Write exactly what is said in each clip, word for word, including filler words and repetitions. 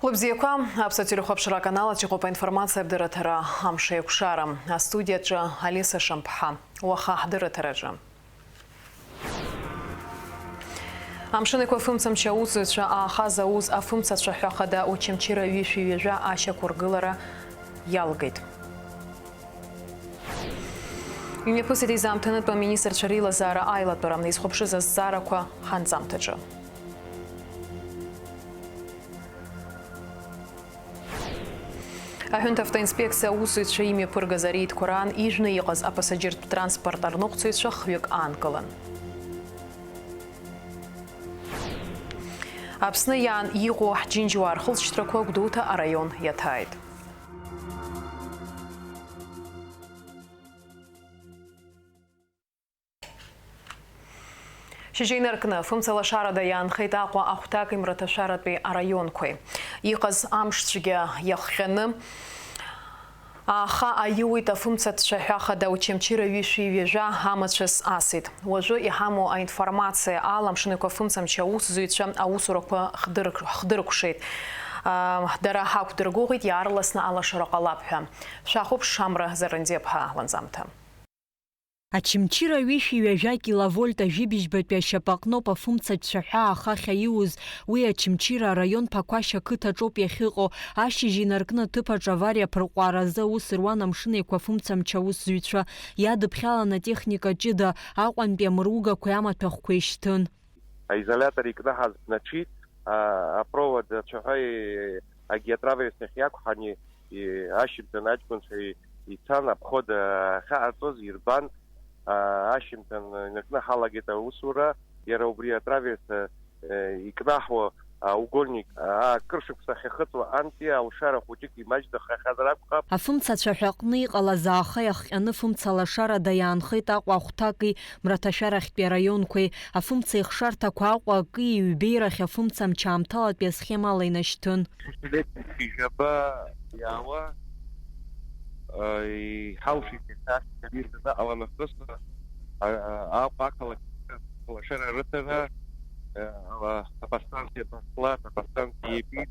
Лыбзиақәа, Аԥсуа телехәаԥшра аканал аҿы иҟоуп аинформациа адырраҭара Амш еиқәшара. Астудиаҿы Алиса Шамԥҳа. Уаха ҳдырраҭараҿы. Амшын Еиқәа афымцамч аусзуҩцәа аахаз ауз афымцацәа ҳәа хада Очамчыра ҩышәи ҩажәа ашьақәыргылара иалгеит. Имҩаԥысит аизаамҭанытә аминистрцәа реилазаара аилатәара, изхәаԥшыз азҵаарақәа ҳанҵамҭаҿы. Аҳәынҭ автоинспекциа аусзуҩцәа имҩаԥыргаз ареидқәа раан ижәны иҟаз апасаџьыртә транспорт арныҟәцаҩцәа хҩык аанкылан. Аԥсны иаан иҟоу ҳџьынџьуаа рхылҵшьҭрақәа Гәдоуҭа араион иаҭааит. Шьыжьы инаркны, фымца лашарада иаанхеит Аҟәа, Ахәҭаки Мраҭашәаратәи араионқәеи. Иҟаз амш цәгьа иахҟьаны, ааха аиуит афымцацәа ҳәа хада Очамчыра ҩышәи ҩажәа амацәыс асит. Уажәы иҳамоу аинформациа ала, Амшын Еиқәа афымцамч аусзуҩцәа аусурақәа хдырк-, хдыркәшеит. Аа, дара ҳақәдыргәыӷит, иаарласны алашара ҟалап ҳәа. Шәахәаԥш, Шамра Зарандиаԥҳа ланҵамҭа. Очамчыра ҩышәи ҩажәа киловольт ажәибжьбатәи ашьапаҟноуп афымцацәа ҳәа ахахь аиуз. Уи Очамчыра араион Ԥақәашь ақыҭаҿоуп иахьыҟоу. Ашьыжь инаркны аҭыԥаҿ авариа аԥырҟәааразы аус руан Амшын Еиқәа афымцамч аусзуҩцәа. Иадыԥхьалан атехника ҷыда, Аҟәантәи амыругақәеи амаҭәахәқәеи шьҭын. Аизолиатор икнаҳаз бнаҽит, а, апровод ацәаҳәа, и-, агьи атраверс иахь иақәҳан, и-, и-, ашьыбжьон аҷкәынцәа и-, ицан, аԥход, а, ахьаҟарҵоз ирбан, а, ашьыбжьон инаркны ҳалагеит аусура, иара убри атраверс, а, э, икнаҳуа аугольник, а, акыр шықәса ахьахыҵуа анти алшара хәыҷык имаҷӡахахьазар акәхап. Афымцацәа ҳәа аҟны иҟалаз ааха иахҟьаны фымца лашарада иаанхеит Аҟәа, Ахәҭаки Мраҭашәарахьтәи араионқәеи. Афымца ихшарҭақәа Аҟәа акы ҩбеирахь афымца амчы аамҭалатәи асхемала инашьҭын. Шәишәаба иаауа, иҳалшеит иахьа, ианаҟала нахыс, а, а, Аҟәа ақалақь лашара рыҭара, а, а, аподстанциа Баслаҭ, аподстанциа Епит,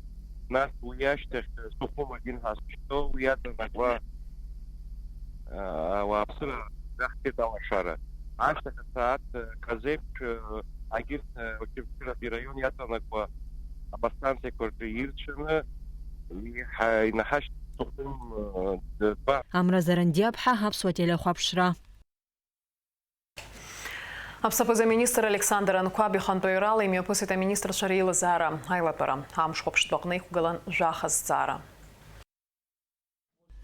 нас уи ашьҭахь Сухум один ҳазшьҭоу, уи аҵанакуа, а, ауааԥсыра раҳҭеит алашара. Ашьҭахь асааҭ хазеиԥш, а, агьырҭ, а, Очамчыратәи раион иаҵанакуа аподстанциақәа рҿы ирцәаны, иҳа-, инаҳашьҭ Сухум, а, дтәа. Амра Зарандиаԥҳа, Аԥсуа телехәаԥшра. Аԥсабаза аминистр Александр Анқәаб ихантәаҩрала имҩаԥысит аминистрцәа реилазаара аилатәара. Амш хәаԥштәы аҟны иқәгылан жәаха зҵаара.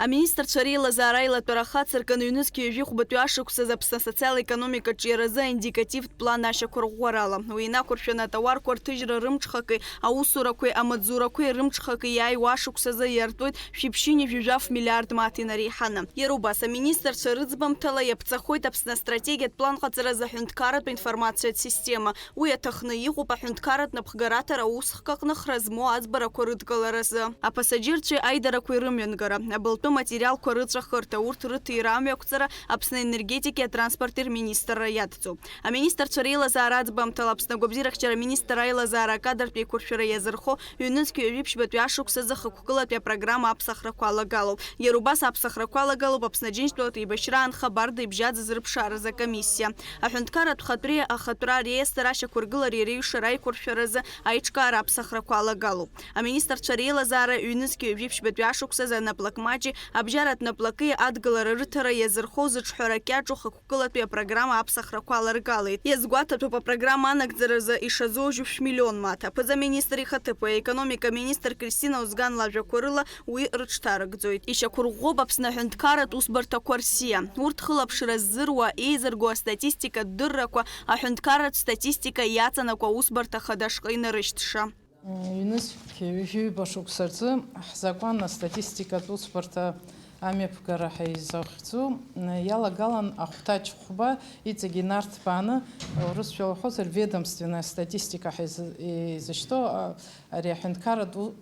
Аминистрцәа реилазаара аилатәара ахацыркын, ҩнызқь ҩажәи хәбатәи ашықәсазы Аԥсны асоциал-економикатә ҿиаразы аиндикативтә план ашьақәырӷәӷәарала. Уи инақәыршәаны атауарқәа рҭыжьра рымҽхаки аусурақәеи амаҵзурақәеи рымҽхаки иааиуа ашықәсазы иартуеит шәиԥшьыни жәаҩа миллиард мааҭ инареиҳаны. Иара убас аминистрцәа рыӡбамҭала иаԥҵахоит Аԥсны астратегиатә план ҟаҵаразы аҳәынҭқарратә информациатә система. Уи аҭахны иҟоуп аҳәынҭқарратә напхгараҭара аусхк аҟны хра змоу аӡбарақәа рыдкыларазы, апасаџьырцәеи аидарақәеи рымҩангара, абылтәы материалқәа рыҵәахырҭа, урҭ рыҭира амҩақәҵара Аԥсны аенергетикеи атранспорти рминистрра иадҵоуп. Аминистрцәа реилазаара аӡбамҭала Аԥсны агәабзиарахьчара аминистр аилазаара акадртә еиқәыршәара иазырхо ҩнызқь ҩажәи ԥшьбатәи ашықәсазы хықәкылатәи апрограмма аԥсахрақәа алагалоуп. Иара убас аԥсахрақәа алагалоуп Аԥсны Аџьынџьтәылатә еибашьраан хабарда ибжьаӡыз рыԥшааразы акомиссиа. Аҳәынҭқарратә хатәреи ахатәра реестр ашьақәыргылареи реиҩшара аиқәыршәаразы аиҿкаара аԥсахрақәа алагалоуп. Аминистрцәа реилазаара ҩнызқь ҩажәи ԥшьбатәи ашықәсазы анаплакы маҷи абжьаратә наплаки адгылара рыҭара иазырхоу зыҿҳәара кьаҿу хықәкылатәи апрограмма аԥсахрақәа аларгалеит. Иазгәаҭатәуп, апрограмма анагӡаразы ишазоужьу шәмиллион мааҭ. Аԥыза-министр ихаҭыԥуаҩ, аекономика аминистр Кристина Озган лажәақәа рыла, уи рыҽҭарыгӡоит. Ишьақәырӷәӷәоуп Аԥсны аҳәынҭқарратә усбарҭақәа рсиа. Урҭ хылаԥшра ззыруа, еизырго астатистикатә дыррақәа аҳәынҭқарратә статистика иаҵанакуа аусбарҭа хада шҟа инарышьҭша. Ҩнызқь ҩажәиба шықәса рзы ҳзакәан астатистикатә усбарҭа амҩаԥгара ҳәа изыхьӡу иалагалан ахәҭаҷ хәба иҵегь инарҭбааны, урысшәала уҳәозар, ведомственная статистика ҳәа изы-, изышьҭоу, а, ари аҳәынҭқарратә у-,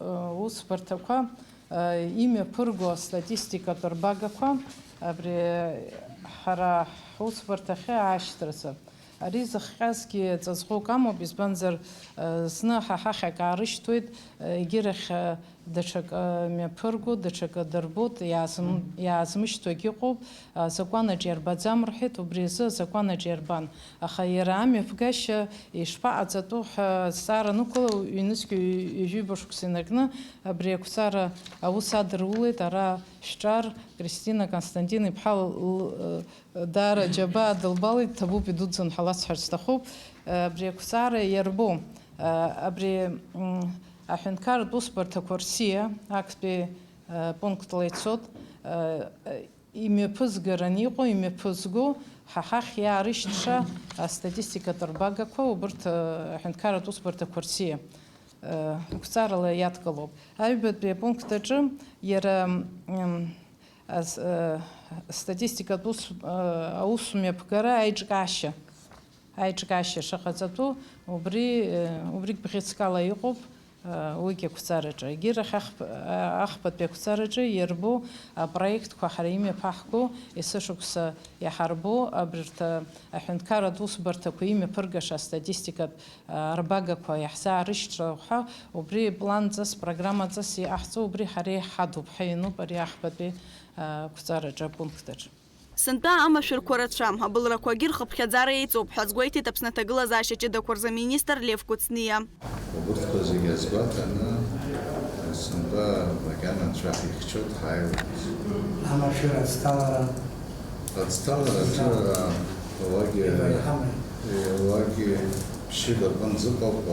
усбарҭақәа, а, имҩаԥырго астатистикатә рбагақәа, абри ҳара ҳусбарҭахьы аашьҭразы. Ари зыхҟьазгьы ҵаҵӷәык амоуп, избанзар, а, зны ҳа ҳахь акы аарышьҭуеит, а, егьырахь, а, даҽакы мҩаԥырго, даҽакы дырбоит, иаазм-, Мгм. иаазмышьҭуагь ыҟоуп, азакәанаҿ иарбаӡам рҳәеит, убри азы азакәанаҿ иарбан. Аха иара амҩаԥгашьа ишԥаҟаҵатәу ҳәа азҵаара анықәла, ҩнызқь ҩажәи жәаба шықәса инаркны абри ақәҵара аус адырулеит, ара шәҿар Кристина Константин-иԥҳа л-, даара џьабаа дылбалеит, ҭабуп, идуӡӡан ҳәа ласҳәарц сҭахуп. Абри ақәҵара иарбоу, абри, м, аҳәынҭқарратә усбарҭақәа рсиа актәи, а, пунктла ицоит, а, имҩаԥызгаран иҟоу, имҩаԥызго, ҳа ҳахь иаарышьҭша астатистикатә рбагақәа убырҭ, а, аҳәынҭқарратә усбарҭақәа рсиа, а, қәҵарала иадкылоуп. Аҩбатәи апункт аҿы иара, м, ас-, а, астатистикатә ус, а, аусмҩаԥгара аиҿкаашьа. Аиҿкаашьа шыҟаҵатәу убри, э, убригь бӷьыцкала иҟоуп, э, уигь ақәҵараҿы. Егьирахь ахԥ-, а-, ахԥатәи ақәҵараҿы иарбоу апроектқәа ҳара имҩаԥаҳго, есышықәса иҳарбоу абарҭ, а, аҳәынҭқарратә усбарҭақәа имҩаԥыргаша астатистикатә, а, рбагақәа иаҳзаарышьҭроуп ҳәа, убри планҵас, программаҵас иҟаҳҵо, убри ҳара иҳадуп, ҳәа иануп ари ахԥатәи, а, ақәҵараҿы, апункт аҿы. Сынтәа амашәырқәа рацәам, абылрақәагьы рхыԥхьаӡара еиҵоуп ҳәа азгәеиҭеит Аԥсны аҭагылазаашьа ҷыдақәа рзы аминистр Лев Кәыҵниа. Убырҭқәа зегьы азгәаҭаны, сынтәа макьана анцәа ҳихьчоит, ҳааиуеит. Амашәыр аӡҭалара. Аӡҭалараҿы, уагьы, уагьы ԥшьба рҟынӡа ыҟоуп,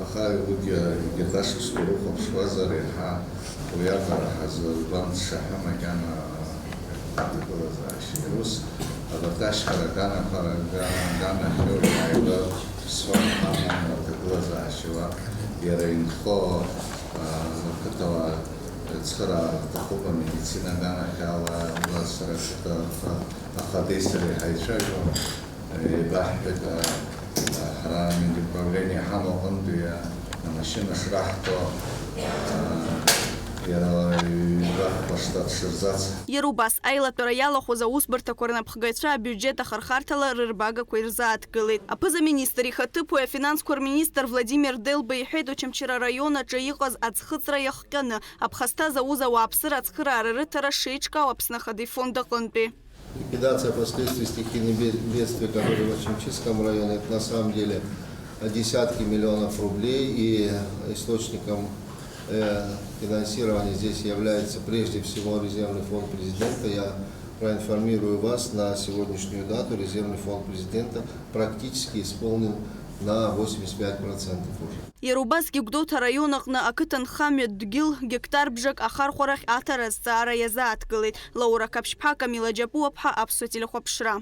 аха уигьы егьырҭ ашықәсқәа урыхәаԥшуазар, иаҳа уи аҟара ҳазырбан дшаҳәа макьана аҭагылазаашьа. Ус, абарҭ ашьхара аганахьоу иааиуа ԥсуа ҳамам аҭагылазаашьа уа, иара инхо, а, ақыҭауаа рыцхыраара рҭахуп, амедицина аганахь ала, ала сара ақыҭа ахадеи сареи ҳаицәажәон. Еибаҳҳәеит, а, а, ҳара амедуправление ҳамоу аҟынтәи, а, амашьына шраҳҭо, а, иара ҩба-хԥа штат шырзац. Иара убас, аилатәара иалахәыз аусбарҭақәа рнапхгаҩцәа абиуџьет ахырхарҭала рырбагақәа ирзааҭгылеит. Аԥыза-министр ихаҭыԥуаҩ афинансқәа рминистр Владимир Делба иҳәеит, Очамчыра араион аҿы иҟаз аӡхыҵра иахҟьаны, аԥхасҭа зауз ауааԥсыра ацхыраара рыҭара шеиҿкаау Аԥсны Ахада ифонд аҟынтәи. Ликвидация последствий стихийных бед-, бедствий, которые в Ачамчирском районе, это на самом деле десятки миллионов рублей, и источником, э, финансирования здесь является прежде всего резервный фонд президента. Я проинформирую вас, на сегодняшнюю дату резервный фонд президента практически исполнен на восемьдесят пять процентов уже. Иара убасгьы Гәдоуҭа араион аҟны ақыҭанхамҩа дгьыл гектар бжак ахархәарахь аҭара азҵаара иазааҭгылеит. Лаура Қаԥшьԥҳа, Камила Џьапуаԥҳа, Аԥсуа телехәаԥшра.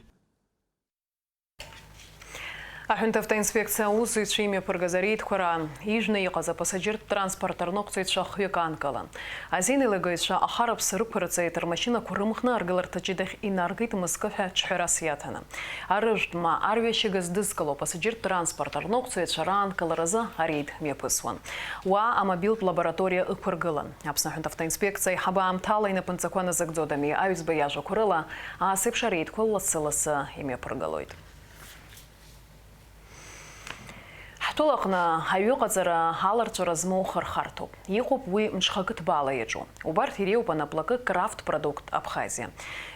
Аҳәынҭавтоинспекциа аусзуҩцәа имҩаԥыргаз ареидқәа раан ижәны иҟаз апассаџьыртә транспорт арныҟәцаҩцәа хҩык аанкылан. Азин еилагаҩцәа ахараԥсы рықәырҵеит, рмашьынақәа рымхны аргыларҭа ҷыдахь инаргеит мызкы ҳәа ҿҳәарас иаҭаны. Арыжәтә ма арҩашьыга здызкыло апассаџьыртә транспорт арныҟәцаҩцәа раанкыларазы ареид мҩаԥысуан. Уа амобилтә лабораториа ықәыргылан. Аԥсны аҳәынҭавтоинспекциа аиҳабы аамҭала инапынҵақәа назыгӡоит ами, аҩӡба иажәақәа рыла, ас еиԥш ареидқәа лассы-лассы имҩаԥыргалоит. Ҳтәылаҟны аҩыҟаҵара аларҵәара змоу хырхарҭоуп. Иҟоуп уи мҽхакы ҭбаала иаҿу. Убарҭ иреиуоуп анаплакы Крафт Продукт Абхазиа.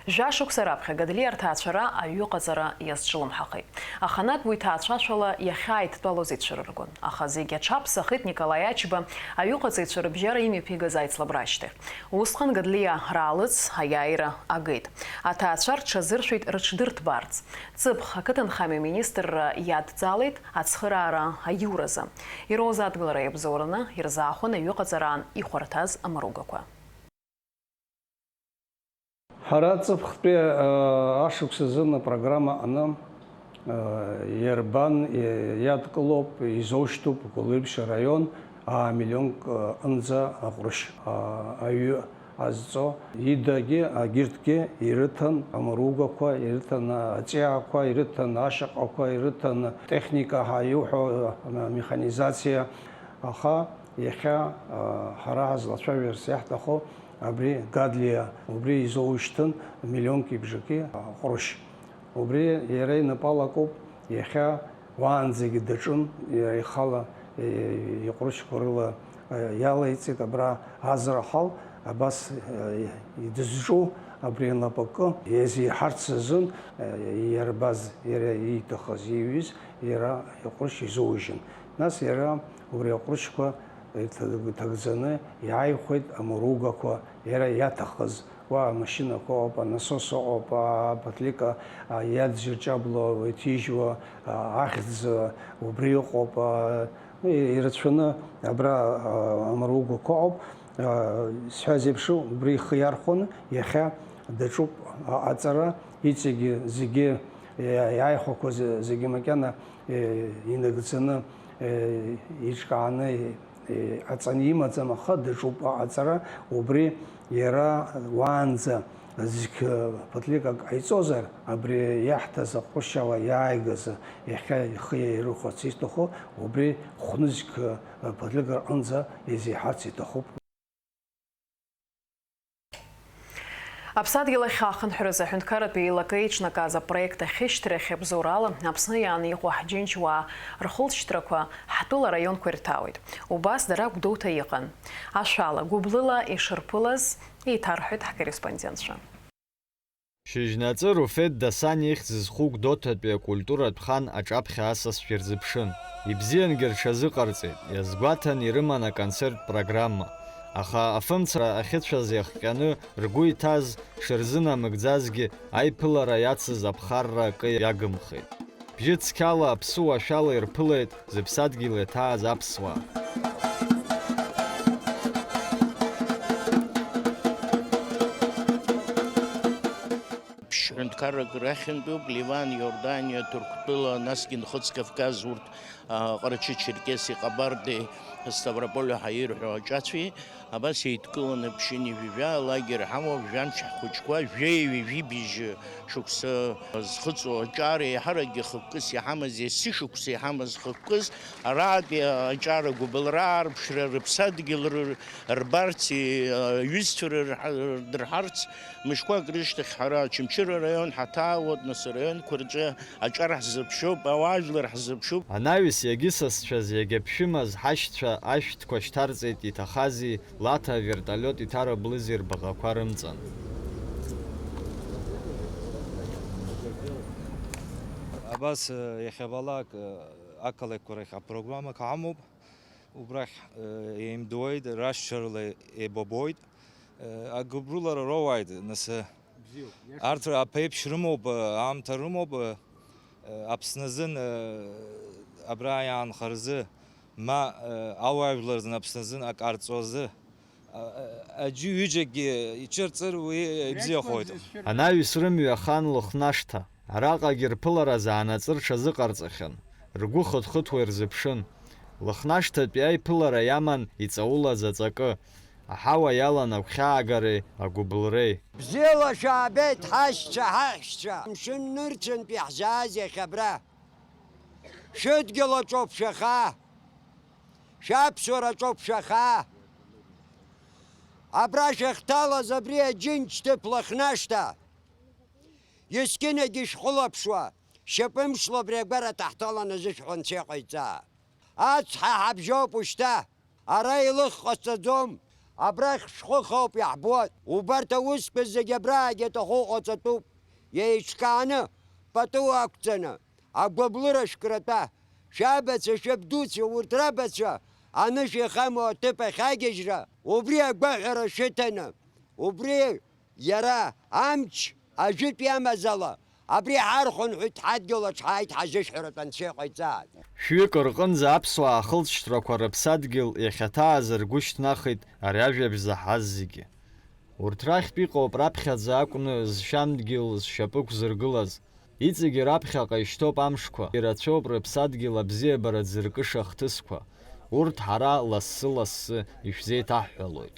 Жәа шықәса раԥхьа Гадлиа рҭаацәара аҩыҟаҵара иазҿлымҳахеит. Аханатә уи ҭаацәашәала иахьааидтәалоз ицәырыргон. Аха зегь аҽаԥсахит Николаи Ачба аҩыҟаҵаҩцәа рыбжьара имҩаԥигаз аицлабра ашьҭахь. Усҟан Гадлиа раалыҵ аиааира агеит. Аҭаацәа рҽазыршәеит рыҽдырҭбаарц. Ҵыԥх ақыҭанхамҩа аминистрра иадҵалеит ацхыраара аиуразы. Ироуз адгылара иабзоураны ирзаахәон аҩыҟаҵараан ихәарҭаз амаругақәа. Ҳара ҵыԥхтәи, э, ашықәс азын апрограмма аҟны, э, иарбан, э, иадкылоуп, изоушьҭуп Гәылрыԥшь араион, аа, миллионк, э, ҟынӡа аҟәрышь, аа, аҩы азҵо, идагьы, агьырҭгьы ирыҭан амаругақәа, ирыҭан аҵиаақәа, ирыҭан ашьаҟақәа, ирыҭан техника ҳәа иуҳәо, а, механизациа. Аха иахьа, а, ҳара ҳазлацәажәарц иаҳҭаху абри Гадлиа, убри изоушьҭын миллионки бжаки аҟәрышь. Убри иара инапы алакуп, иахьа уаанӡагьы даҿын, иара ихала, и-, иҟәрышьқәа рыла Иалеиҵеит абра азраҳал, абас, дызҿу абри анапакы иазеиҳарц азын, иарбаз, иара ииҭахыз, ииҩыз, иара иҟәрышь изоужьын. Нас иара убри аҟәрышьқәа иҭагӡаны иааихәеит амаругақәа, иара иаҭахыз. Уа амашьынақәа ыҟоуп, анасос ыҟоуп, апатлика, а, иадзырҷабло, иҭижьуа, а, ахьӡ, а, убри ыҟоуп, а, и-, ирацәаны абра, а, амаругақәа ыҟоуп. А, сҳәаз еиԥш, убри ихы иархәаны, иахьа даҿуп аҟаҵара, иҵегьы зегьы, иа-, иааихәақәа зе-, зегьы макьана, е, инагӡаны, е, иҿкааны, иҟаҵаны имаӡам, аха даҿуп аҟаҵара, убри иара уаанӡа зқь ԥыҭликак ҟаиҵозар, абри иаҳҭаз аҟәрышьала иааигаз, иахьа ихы иаирыхәарц изҭаху, убри хәнызқь ԥыҭлик рҟынӡа изеиҳарц иҭахуп. Аԥсадгьыл ахь ахынҳәразы аҳәынҭқарратә еилакы еиҿнакааз апроект ахьышьҭрахь абзоурала Аԥсны иааны иҟоу ҳџьынџьуаа рхылҵшьҭрақәа ҳтәыла араионқәа ирҭаауеит. Убас дара Гәдоуҭа иҟан. Ашәала, гәыблыла ишырԥылаз еиҭарҳәеит ҳкорреспондентцәа. Шьыжьнаҵы Руфеҭ Дасан ихьӡ зху Гәдоуҭатәи акультуратә хан аҿаԥхьа асасцәа ирзыԥшын. Ибзиангьы рҽазыҟарҵеит, иазгәаҭан ирыман аконцерттә программа. Аха афымцара ахьыцәаз иахҟьаны ргәы иҭаз шырзынамыгӡазгьы, аиԥылара иацыз аԥхарра акы иагымхеит. Бжьы цқьала аԥсуа шәала ирԥылеит зыԥсадгьыл иаҭааз аԥсуаа. Ԥшь ҳәынҭқаррак рахьынтәуп, Ливан, Иорданиа, Ҭырқәтәыла, насгьы Нхыҵ Кавказ, урҭ, а, Ҟарачы-Черкеси, Ҟабарди, Ставрополи ҳәа ирҳәо аҿацәеи, абас еидкыланы ԥшьынҩажәи жәа лагер ҳамоуп, жәамч ҳхәыҷқәа, жәеи ҩажәи быжь шықәса зхыҵуа аҿар, еиҳаракгьы хықәкыс иҳамаз, есышықәса иҳамаз хықәкыс, араатәи аҿар агәыбылра аарԥшра, рыԥсадгьыл ры-, рбарц, аҩызцәа рырҳа-, рдырҳарц, мышқәак рышьҭахь ҳара Очамчыра араион ҳаҭаауеит, нас араионқәа рҿы аҿар ҳзыԥшуп, ауаажәлар ҳзыԥшуп. Анаҩс иагьысасцәаз, иагьаԥшәымаз ҳашьцәа ашәҭқәа шьҭарҵеит, иҭахази, Лаҭа аверталиот иҭарыблызи рбаӷақәа рымҵан. Абас, э, иахьабалак, э, ақалақьқәа рахь апрограммақәа ҳамоуп. Убрахь, э, еимдуеит, рашьцәа рыла еибабоит. Э, агәыблыра роуааит, нас, э, арҭ аԥеиԥш рымоуп, э, аамҭа рымоуп, э, Аԥсны азын, э, абра иаанхар азы, ма, э, ауаажәлар азын Аԥсны азын ак ҟарҵо азы, а, а, аӡәы ҩыџьагьы иҿырҵыр уи ибзиахоит. Анаҩс рымҩа ахан Лыхнашҭа. Араҟагьы рԥылара заанаҵы рҽазыҟарҵахьан, ргәы хыҭхыҭуа ирзыԥшын. Лыхнашҭатәи аиԥылара иаман иҵаулаз аҵакы, аҳауа иалан агәхьаагареи агәыблреи. Бзиала шәаабеит, ҳашьцәа, ҳаҳәшьцәа! Мшын нырцәынтә иаҳзааз иахьа абра. Шәыдгьыл аҿоуп шәаха, шәаԥсуара аҿоуп шәаха. Абра шәахьҭалаз абри аџьынџь ҭыԥ Лыхнашҭа. Есқьынагьы шәхылаԥшуа, шьапымшла абри агәараҭа ҳҭаланы зышәҳәа анцәа иҟаиҵа. Ацҳа ҳабжьоуп ушьҭа, ара илых ҟасҵаӡом, абрахь шәхы хоуп иаҳбоит. Убарҭ аусқәа зегьы абраагьы аҭаху ҟаҵатәуп, еиҿкааны, пату ақәҵаны, агәыблыра шәкратәа, шәабацәа, шәабдуцәа, урҭ рабацәа анышә иахамоу аҭыԥ ахь агьежьра, убри агәаҳәара шәыҭаны, убри Иара амч ажәытә иамазала, абри ҳархынҳәит, ҳадгьыл аҿы ҳааит, ҳазышәҳәаратә анцәа иҟаиҵааит. Шәҩык рҟынӡа аԥсуаа ахылҵшьҭрақәа рыԥсадгьыл иахьаҭааз ргәы шьҭнахит ари ажәабжь заҳаз зегьы. Урҭ рахьтә иҟоуп раԥхьаӡа акәны зшьамдгьыл зшьапы ықәзыргылаз. Иҵегьы раԥхьаҟа ишьҭоуп амшқәа, ирацәоуп рыԥсадгьыл абзиабара дзыркыша ахҭысқәа. Урҭ ҳара лассы-лассы ишәзеиҭаҳҳәалоит.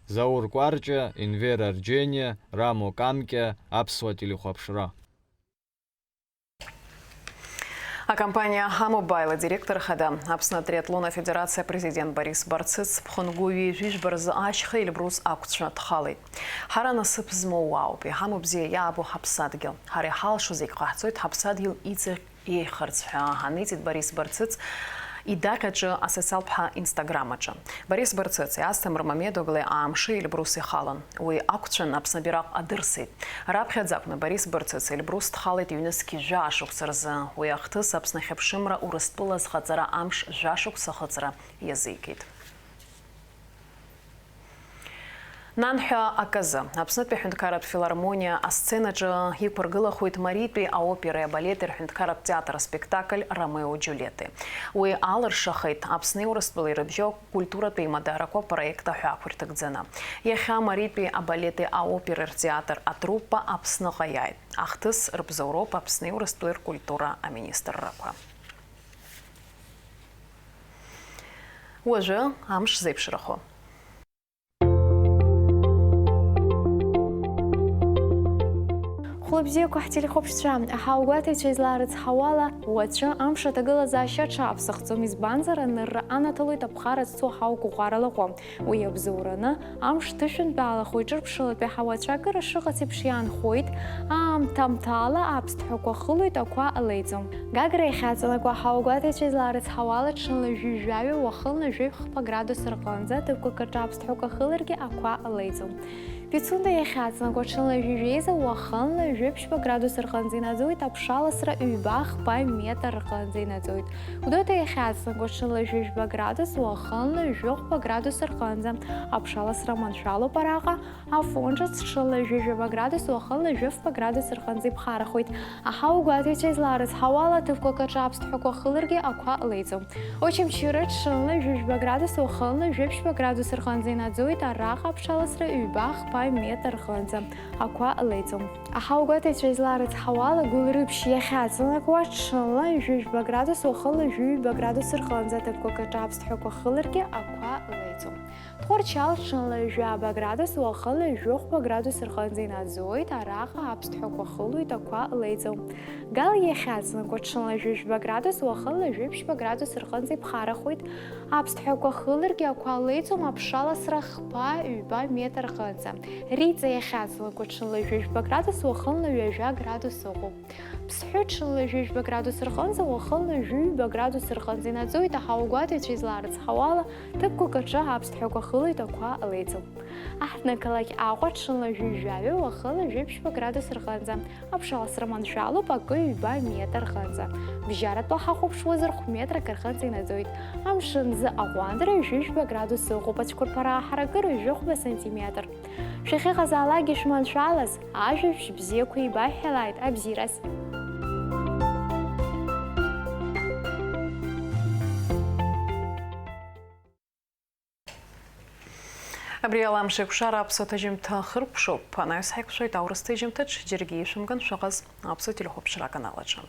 Заур Кәарҷиа, Енвер Арџьениа, Рамо Камкиа, Аԥсуа телехәаԥшра. Акомпаниа Амобаил адиректор хада, Аԥсны атриатлон афедерациа апрезидент Борис Барцыц ԥхынгәы ҩажәи жәба рзы ашьха Эльбрус ақәцәа дхалеит. Ҳара насыԥ змоу уаауп, иҳамоу бзиа иаабо ҳаԥсадгьыл. Ҳара иҳалшо зегь ҟаҳҵоит ҳаԥсадгьыл иҵегь еиӷьхарц ҳәа аниҵеит Борис Барцыц, Идаҟьаҿы асоциалтә ҳа Instagram аҿы. Борис Барцыци Асҭамыр Мамедоглеи амши Эльбрус ихалон. Уи ақәцәан Аԥсны абираҟ адырсит. Раԥхьаӡа акәны Борис Барцыци Эльбрус дхалеит ҩнызқь жәаа шықәса рзы. Уи ахҭыс Аԥсны ахьыԥшымра Урыстәыла зхаҵара амш жәа шықәса ахыҵра иазикит. Нанҳәа аказы, Аԥснытәи аҳәынҭқарратә филармониа асценаҿы иқәыргылахоит Маритәи аопереи абалети рҳәынҭқарратә театр аспектакль Ромео Џиулиети. Уи алыршахеит Аԥсни Урыстәылеи рыбжьоу культуратә еимадарақәа проект аҳәаақәа ирҭагӡаны. Иахьа Маритәи абалети аопереи ртеатр атруппа Аԥсныҟа иааит. Ахҭыс рыбзоуроуп Аԥсни Урыстәылеи ркультура аминистррақәа. Уажәы амш зеиԥшрахо. Хәлыбзиақәа ҳтелехәаԥшцәа, аҳауагәаҭаҩцәа излаарыцҳауала, уаҵәы амш аҭагылазаашьа аҽаԥсахӡом, избанзар, анырра анаҭалоит аԥхара зцу аҳауагәыӷәара лаҟәы. Уи иабзоураны, амш ҭышәынтәаалахо иҿырԥшылатәи аҳауацәа акыр ашыҟац еиԥш иаанхоит, аамҭа амҭала аԥсҭҳәақәа хылоит, ақәа леиӡом. Гагра иахьаҵанакуа аҳауагәаҭаҩцәа излаарыцҳауала, ҽынла жәаҩа, уахынла жәаҩа хԥа градус рҟынӡа, ҭыԥқәак рҿы аԥсҭҳәақәа хыларгьы ақәа леиӡом. Пицунда иахьаҵанакуа ҽынла жәаҩа иза, уахынла жәаԥшьба градус рҟынӡа инаӡоит, аԥшаласра ҩба хԥа метр рҟынӡа инаӡоит. Гәдоуҭа иахьаҵанакуа ҽынла жәаҩа градус, уахынла жәохәба градус рҟынӡа, аԥшаласра маншәалоуп араҟа, Афон ҿыц ҽынла жәаҩа градус, уахынла жәафба градус рҟынӡа иԥхарахоит. Аҳауагәаҭаҩцәа излаарыцҳауала, ҭыԥқәак аҿы аԥсҭҳәақәа хыларгьы ақәа леиӡом. Очамчыра ҽынла жәаҩа градус, уахынла жәаԥшьба градус рҟынӡа инаӡоит, араҟа аԥшаласра ҩба хԥа метр рҟынӡа, ақәа леиӡом. Аҳауагәаҭаҩцәа излаарыцҳауала, Гәылрыԥшь иахьаҵанакуа ҽынла жәаҩа градус, уахынла жәаҩа градус рҟынӡа, ҭыԥқәак аҿы аԥсҭҳәақәа хыларгьы ақәа леиӡом. Тҟәарчал ҽынла жәаба градус, уахынла жәохәба градус рҟынӡа инаӡоит, араҟа аԥсҭҳәақәа хылоит, ақәа леиӡом. Гал иахьаҵанакуа ҽынла жәаба градус, уахынла жәаԥшьба градус рҟынӡа иԥхарахоит, аԥсҭҳәақәа хыларгьы ақәа леиӡом, аԥшаласра хԥа, ҩба метр рҟынӡа. Риҵа иахьаҵанакуа ҽынла жәаба градус, уахынла ҩажәа градус ыҟоуп. Ԥсҳәы ҽынла жәаба градус рҟынӡа, уахынла жәаҩба градус рҟынӡа инаӡоит, аҳауагәаҭаҩцәа излаарыцҳауала, ҭыԥқәак аҿы аԥсҭҳәақәа хылоит, ақәа леиӡом. Аҳҭнықалақь Аҟәа ҽынла жәаҩа, уахынла жәаԥшьба градус рҟынӡа, аԥшаласра маншәалоуп акы ҩба метр рҟынӡа. Бжьаратәла ҳахәаԥшуазар, хә метрак рҟынӡа инаӡоит. Амшын аӡы аҟәандара жәаҩба градус ыҟоуп, ацәқәырԥара ҳаракыра жәохәба сантиметр. Шәахьыҟазаалакгьы шәманшәалаз, ажәабжь бзиақәа еибаҳҳәалааит абзиараз. Абри ала амш еиқәшара аԥсуа ҭыжьымҭа хыркәшоуп. Анаҩс ҳаиқәшәоит аурыс ҭыжьымҭаҿ, џьаргьы ишәымган шәыҟаз аԥсуа телехәаԥшра аканал аҿы.